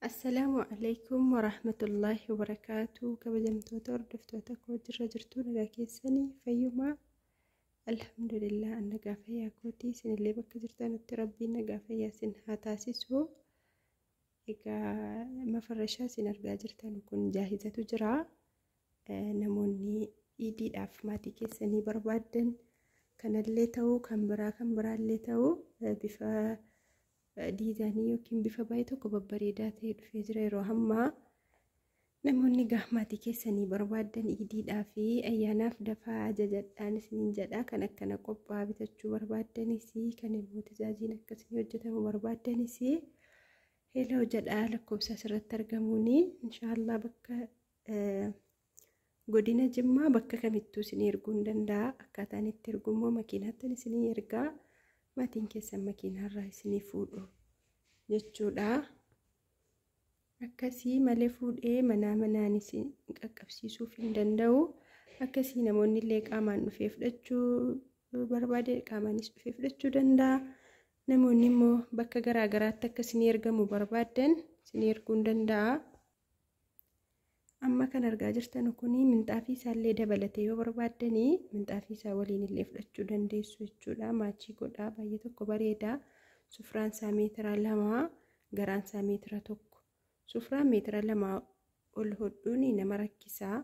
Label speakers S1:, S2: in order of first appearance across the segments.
S1: Assalaamu alaikum warahmatullaahi wabarakaatu. Kabajamtoota hordoftoota koo, jirra jirtuu? Nagaa keessanii? Fayyumaa? Alhamdulillah, an nagaa fayyaa kootii. Isinillee bakka jirtanutti Rabbiin nagaa fayyaa isin haa taasisu. Egaa mafarrashaa isin argaa jirtan kun jaahizatu jira. Namoonni iidiidhaaf maatii keessanii barbaaddan, kanallee ta'uu kan biraa kan biraallee ta'uu, bifa diizaanii yookiin bifa baay'ee tokko babbareedaa ta'e dhufee jira yeroo ammaa. Namoonni maatii keessanii barbaaddan iidiidhaa fi ayyaanaaf dafaa ajajadhaan isiniin jedha. Kan akkana qophaa'aa bitachuu barbaaddanis, kan immoo tajaajiin akkasii hojjetamu barbaaddanis, hello jedhaa lakkoofsa asirratti argamuuni. Inshaallah bakka godina Jimmaa bakka kamittuu isin erguu hin danda'a. Akkaataan itti ergu immoo makiinaatti isinii ergaa, maatiin keessan makiinaarraa isinii fuudhu jechuudha. Akkasii malee fuudhee manaa manaan isin qaqqabsiisuuf hin danda'u. Akkasii namoonni illee qaamaan dhufee fudhachuu barbaade qaamaanis dhufee fudhachuu danda'a. Namoonni immoo bakka garaa garaatti akka isinii ergamu barbaaddan isinii erguu hin danda'a. Amma kan argaa jirtan kuni minxaafii isaallee dabalatee yoo barbaaddanii minxaafii isaa waliin illee fudhachuu dandeessu jechuudha. Maachii godhaa, baay'ee tokko bareeda. Sufraan isaa meetira 2, garaan isaa meetira 1. Sufraan meetira 2 ol hodhuun nama rakkisaa,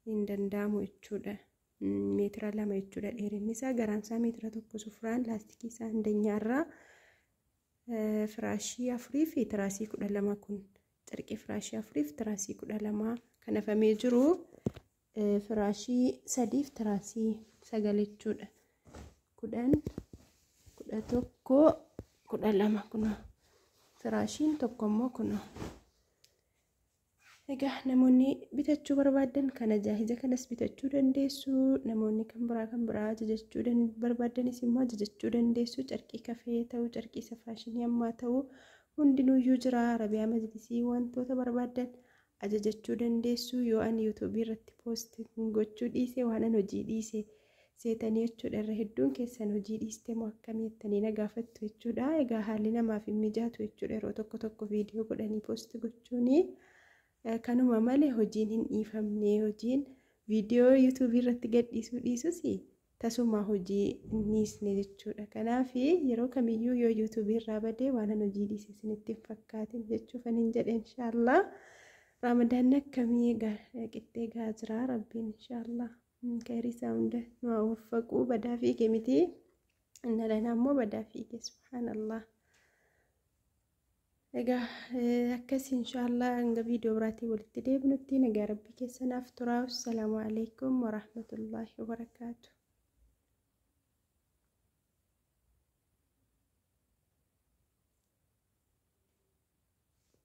S1: hin danda'amu jechuudha. Meetira 2 jechuudha dheerinni isaa, garaan isaa meetira 1. Sufraan laastikii isaa handeenyaarraa firaashii afurii fi tiraasii 12, kun carqii firaashii afurii fi tiraasii 12, kan hafamee jiru firaashii sadiif tiraasii 9 jechuudha. 10, 11, 12 kunoo, firaashiin tokko immoo kunoo. Egaa namoonni bitachuu barbaadan kana jaahiza kanas bitachuu dandeessu. Namoonni kan biraa kan biraa ajajachuu barbaadanis immoo ajajachuu dandeessu. Carqii kafee ta'uu, carqii isa faashinii ammaa ta'uu, hundinuyyuu jira. Arabiyaa majlisii wantoota barbaadan ajajachuu dandeessu. Yoo ani yuutuubii irratti post gochuu dhiise waan an hojii dhiise seetanii jechuudha. Irra hedduun keessan hojii dhiiste moo akkamii jettanii na gaafattu jechuudha. Egaa haalli namaaf hin mijaatu jechuudha yeroo tokko tokko viidiyoo godhanii post gochuuni. Kanuma malee hojiin hin dhiifamne. Hojiin viidiyoo yuutuubii irratti gadhiisuu dhiisus tasuma hojii hin dhiisne jechuudha. Kanaaf yeroo kamiyyuu yoo yuutuubii irraa badee waan an hojii dhiise isinitti hin fakkaatin jechuufan hin jedhe inshaallah. Raamadaanni akkamii qixxee gaa jira? Rabbiin inshaallah khayrii isaa hunda nu haa waffaqu. Badaa fiige miti, inna lanaa immoo badaa fiige, subhaanallah. Egaa akkasii inshaallah, hanga viidiyoo biraatiin walitti deebinutti nagaa Rabbii keessanaaf turaa. Assalaamu alaikum warahmatullaahi wabarakaatu.